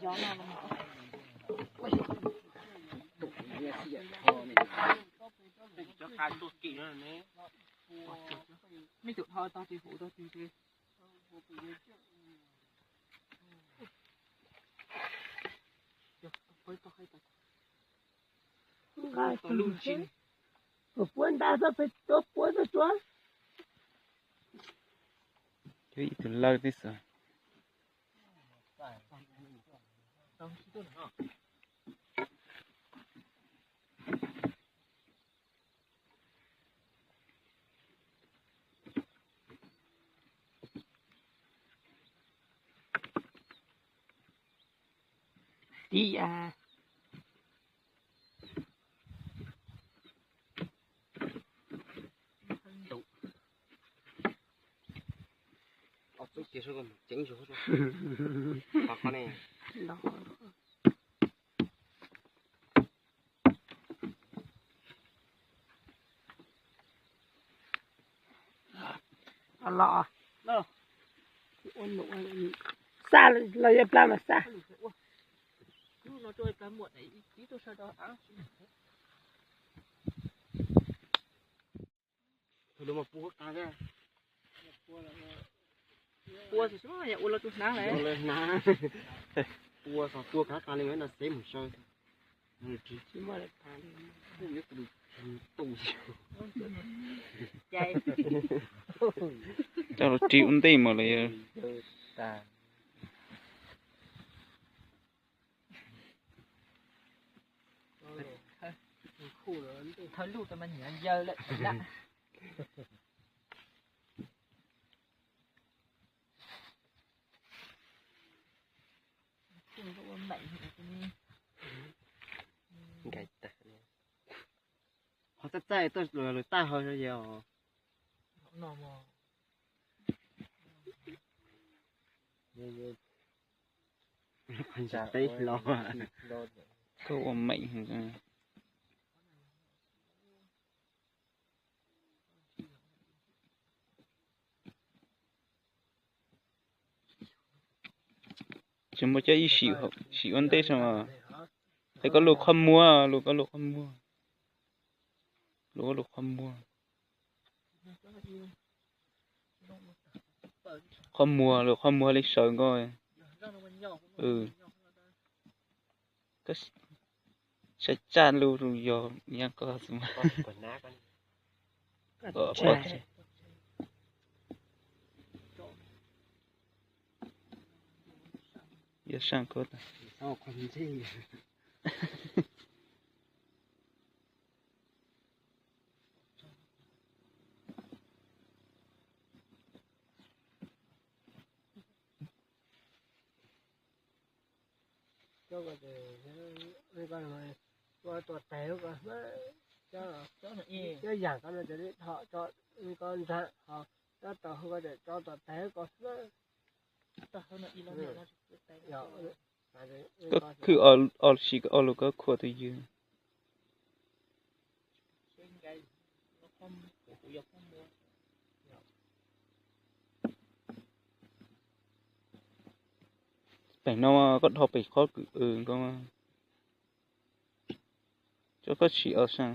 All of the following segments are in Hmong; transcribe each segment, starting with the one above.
Nej cov dhau tau ces hauv tau ces. Nqa tus lub tsis, tus puab ntab xwb peb tuab puab tuaj tsuab. Ib tug lawj tib xwb. Tib a. Los, xa los yog plag mas xa. Pua ua los tus hnav lawm. Pua xyov pua kav tas li no xev mus saw. Coj los ris ua ntej mas lawm yog. Thawj lub tau mas nyiam yawg lawm. Nkaim tag. Ho txaij txaij tuaj lawm tag ho yog. Koj ua meem. Tsis muaj cov ib sim, sim ua ntej saib mas. Hais koj lus qhov muag, lus koj lus qhov muag. Lus koj lus qhov muag. Qhov muag, lus qhov muag li sawv nkauj. Koj saib tsaj lus yog yam koj xwb mas. Yog saib koj tas. Ua tua tes ko, cov yam ko no ces li tho tso ko ntag, ho cov tau hauv ko ces tso tua tes ko xwb. Koj khwv ob lub sis, ob lub koj khuam tus ywg. Pem no koj dhau pem qhov kwm nkauj, coj koj sim ob sab.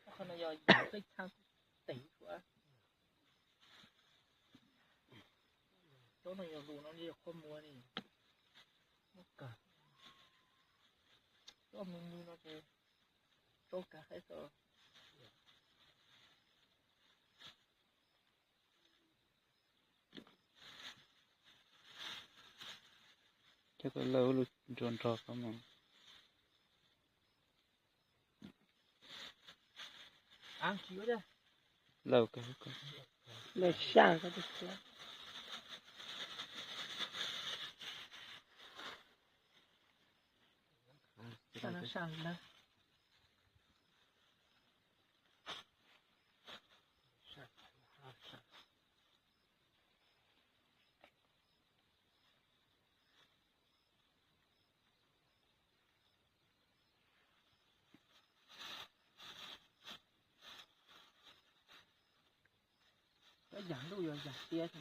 Qhov no yog yus tej txhab tev suav. Tsob no yog lus no li qhov muag ni. Muab kawg. Tsob me me no ces tsob kawg haib xwb. Coj koj lawj lub nrog nrog koj mus. Lawj kawg koj. Lawj saj koj tus. Yam luj yog yam tiab,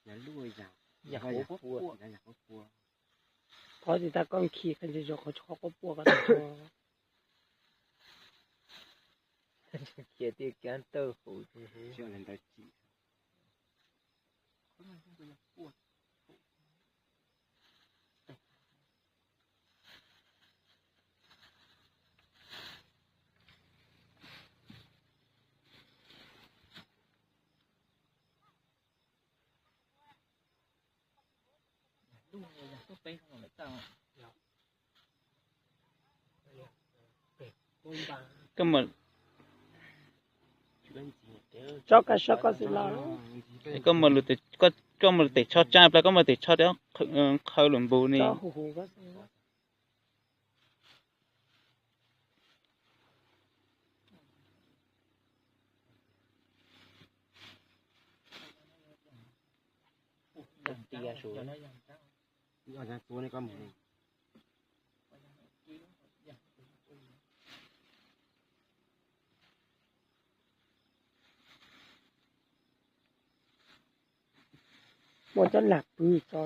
yam luj yam, yam qhuav puag. Qhov tsis tas koj khi qhov tsis zoo, qhov qhuav puag koj khiav tiaj kab tawg hauv. Koj mus, tso ka so koj xwb los. Koj mus lwm tes, koj, koj mus lwm tes tsho tsa plaws, koj mus lwm tes tsho rau qhawv lwm npus ni. Muaj cov lam pw tso,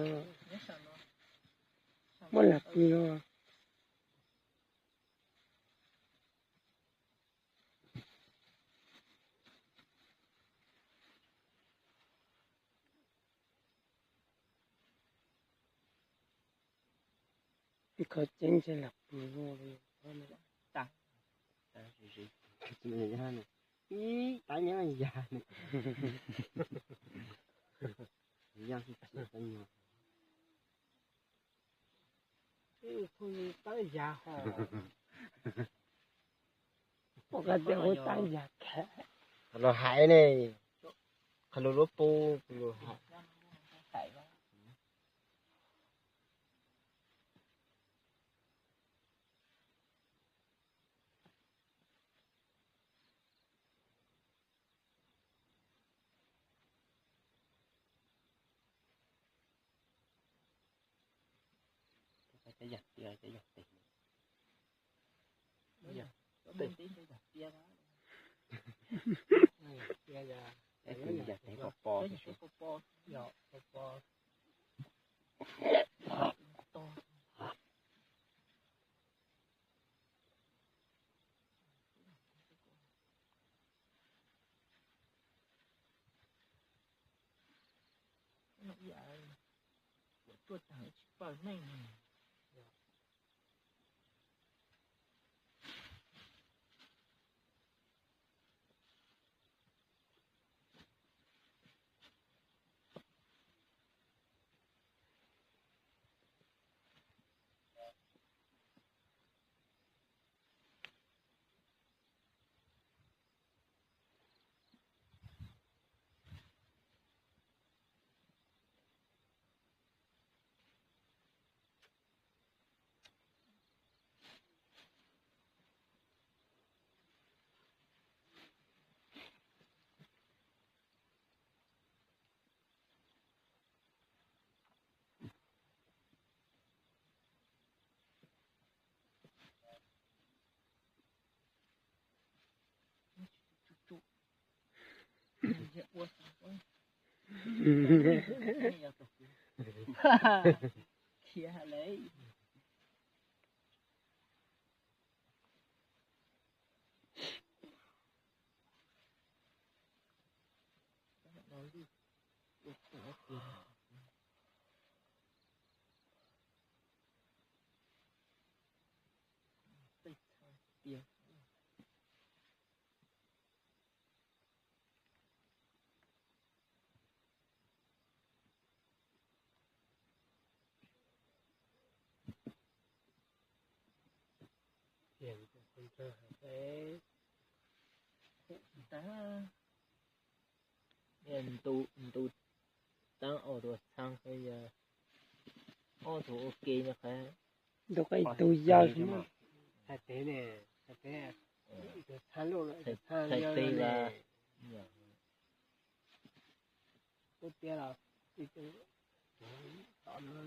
muaj lam pw no. Kho ceeb ntshe lam pw no. Ib tab nyob yas, yas tab nyuag. Tab yas ho. Ua koj tias ua tab yas khav. Qhov lus hais ne, qhov lus lub pub lus hais. Cov yam tiag, cov yam tes. Yam tes pos pos. Tuaj tag tsis pawg neej. Ntu, ntu taab ob tug txhaa, ob tug ua ke no qhov. Ntug qe tus yau xwb na. Txhais tes ne, txhais tes, tus txhab luj, tus txhab yau ne. Ub tiag los, tom no.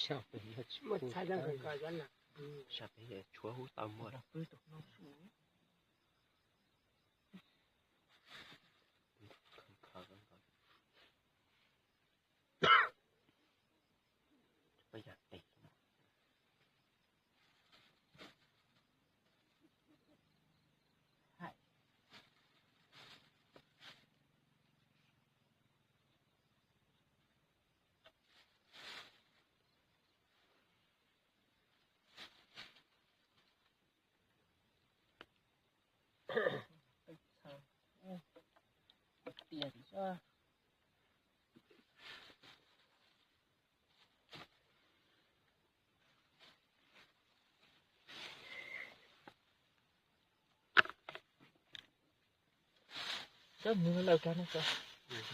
Sab pem yog tshuav hub tau muaj.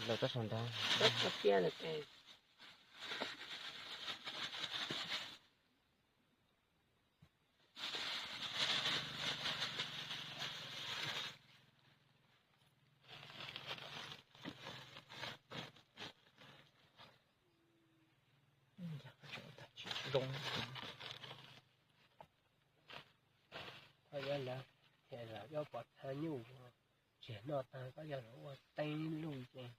Lawv tab sau ntag. Koj yuav lawv, ces lawv yuav pov txha nyuj, tsis noj tag koj yuav lawv ua teeb luj ces.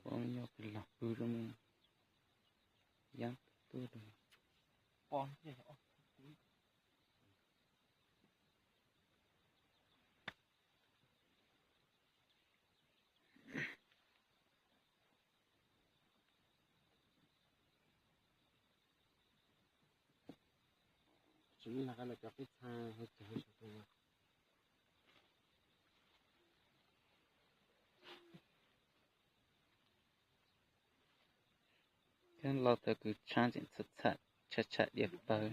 Pom nyob pem los pw rau me yab tuaj rau. Tsis muaj lag qab los cov peb txha hauv cov saum tus. Thiab los tau kws tshab tseem txham txham tsham tsham diav pawg.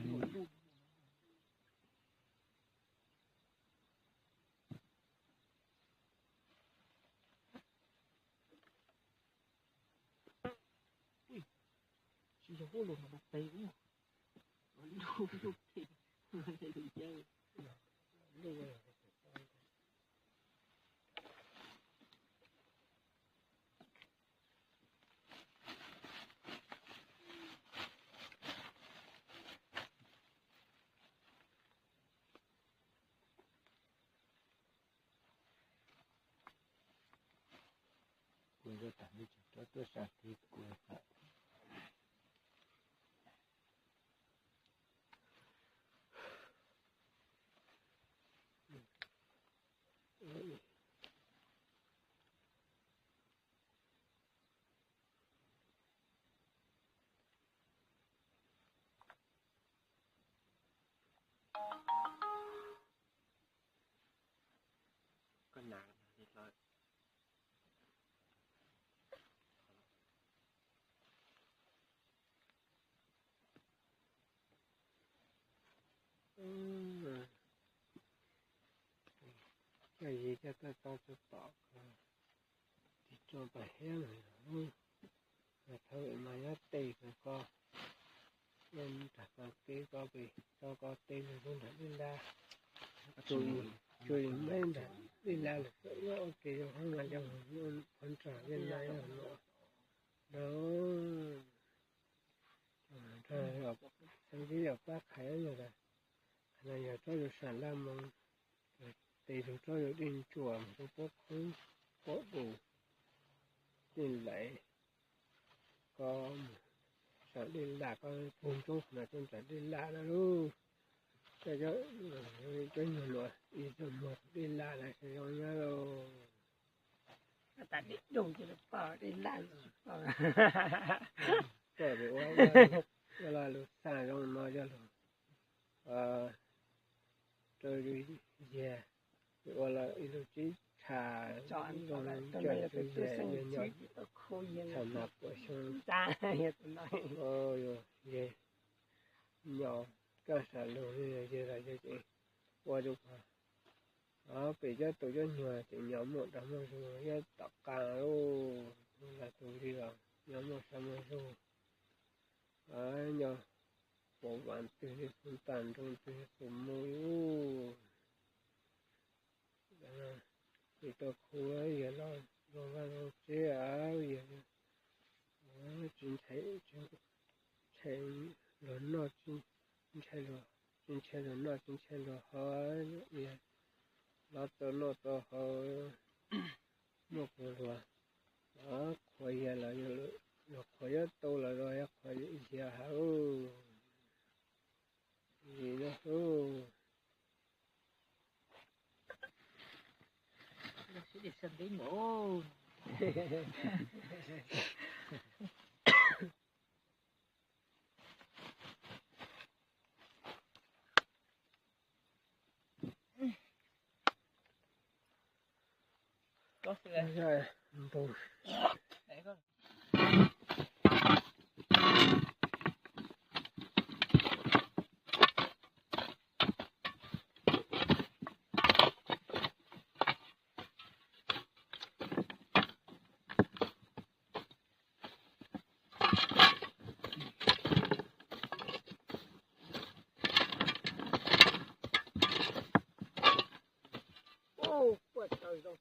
Kuv yuav tag li tsis rov tuaj sab tid kuv. Koj hnav li lawm. Coj zis coj tuaj tso tso tom ko, tis tso pas hiab lawm. Thaum mas nyob tej ko, nyob nram ko teb ko pem tso ko tej lug nram lij lab, tsuas yog nyob nram lij lab lawm, ua ke zoo hab mas yog qhov nrog Viaj Nam no, xeeb tib yog pab qhais no, qhov no yog tsob yu sam laj moo. Tes tus tsob yog dej ntsuas mus rau pob qhoob, pob dum, dej lais, koj mus saum dej laj, koj puag ntsoov qhov no coj nram dej laj na lauj. Coj cov nyuag luam ib tug muag dej laj na sawv zoo nyob lauj. Koj ua laj lus xaj zoo no coj lug rau yag, ua ib lub tsib tsham zoo coj rau yag, yag nyob tsham mas puas xyoo, yag nyob kaj sam lug yag los yag tseem ua rau pem cov tus cov nyuag tseem nyob muaj dag muaj zug, yog tom qab los tus li los nyob muaj dag muaj zug, nyob puas vam twg li kuv tag nrho twg kuv mus. Ces tau khu yag los zoo vaj zoo tsev, yag tsis ntshai luag noj, tsis ntshai luag noj, tsis ntshai luag haus, los tau noj tau haus, muaj puas luag qhuav yag los, luag qhuav yuav tau los los yog qhuav yag hauv li no. Yog mas lus mas txaj tuaj nrog ua txaj li yog?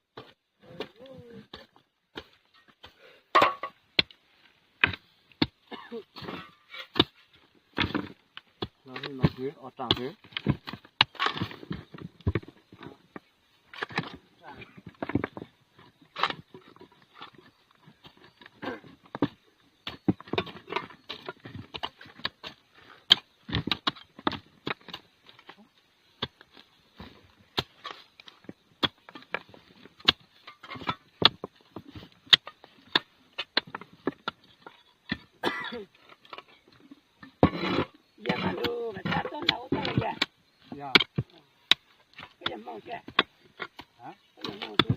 Yog. Koj yog Hmoob thiab? Koj yog Hmoob thiab?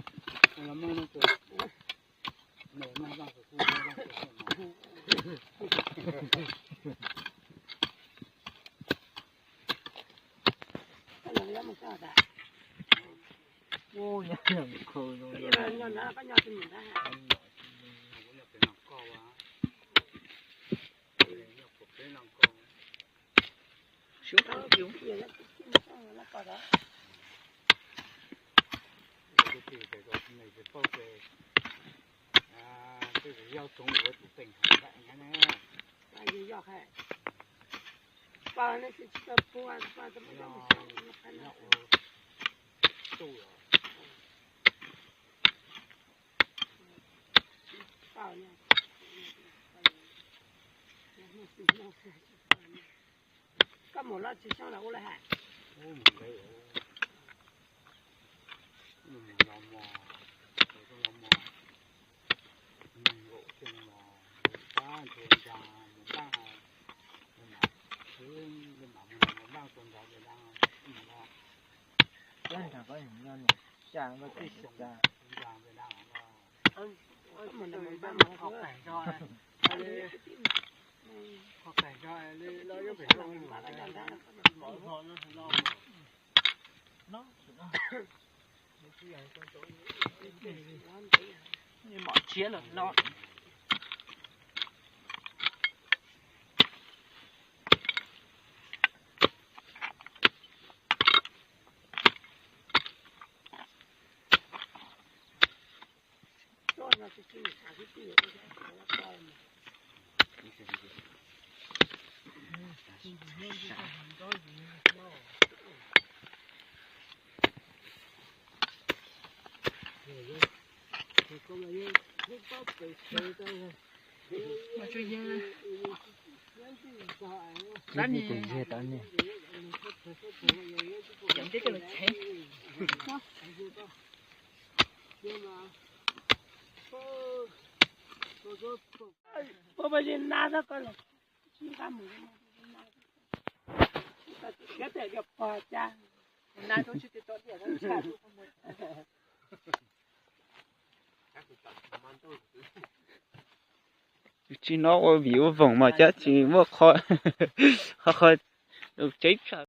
Koj yog Hmoob no. Koj yog Hmoob thiab tas? Koj yog Hmoob no, koj nyob twg ntag? Koj mus loj tsawg xyoo los ua lawm hais? Mom tshiab lawm no. Mus tsuas yawg, tab nis, cov ntiab coj los txheeb. Pab pab zis nab txog koj los, nqa mus, siab tias yog pog cas, nab tsis tau diam, tsis no ua vim ua voom mas cab tsis muaj qhov, qhov, qhov tseeb tshaj.